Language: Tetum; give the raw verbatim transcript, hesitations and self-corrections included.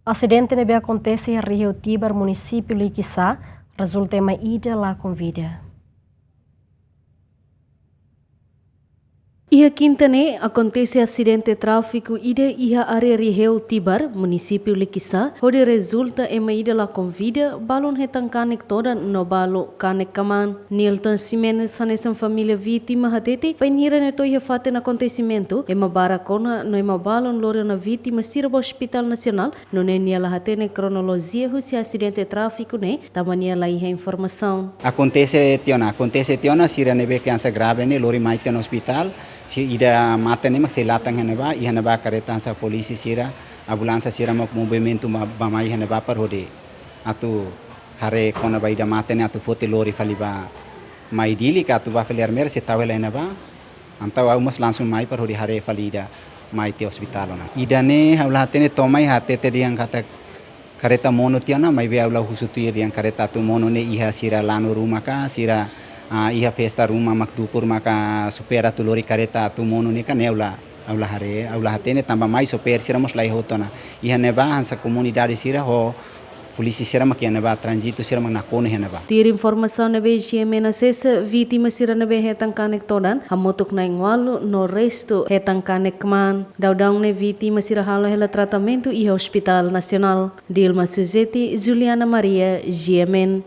Asidente ne'ebé akontese iha Riheu Tibar, munisípiu Likisá, rezulta ema ida lakon vida. Iha Kinta ne'e, akontese asidente tráfiku ida iha área Riheu Tibar, munisípiu Likisá, hodi rezulta ema ida lakon vida, balun hetan kanek todan no balu kanek kmaan. Nilton Ximenes, hanesan família vítima hatete, bainhira ne'e to'o iha fatin akontesimentu, ema barak ona no ema balun lori ona vítima sira ba Hospitál Nasionál, nune'e nia la hatene kronolojia husi asidente tráfiku ne'e, tanba nia la iha informasaun. Akontese tiha ona, akontese tiha ona, sira ne'ebé ke hanesan grave ne'e lori mai tiha ona ospitál, sira ida mate ne'e mak sei latan iha ne'ebá, iha ne'ebá karreta hanesan polísia sira, ambulánsia sira mak movimentu ba, ba mai iha ne'ebá para hodi atu haree kona-ba ida mate ne'e atu foti lori fali ba mai Dili ka atu ba fali Ermera sei tau hela iha ne'ebá. Entaun ha'u mós langsung mai para hodi haree fali ida mai tiha ospitál ona. Ida ne'e ha'u la hatene to'o mai hatete dehan katak karreta monu tiha ona, maibé ha'u la husu tuir dehan karreta atu monu ne'e iha sira lanu ruma ka, sira, ah, iha festa ruma mak dukur maka supera atu lori karreta atu monu ne'e ka, ne'e ha'u la, ha'u la haree, ha'u la hatene tanba mai supera sira mós la iha hotu ona. Iha ne'ebá hanesan komunidade sira ho polísia sira mak iha ne'ebá, tránzitu sira mak nakonu iha ne'ebá. Tuir informasaun ne'ebé GMN asesa, vítima sira ne'ebé hetan kanek todan hamutuk na'in-ualu no restu hetan kanek kmaan. Daudaun ne'e vítima sira halo hela tratamentu iha Hospitál Nasionál. Dilma Suzeti, Juliana Maria, GMN.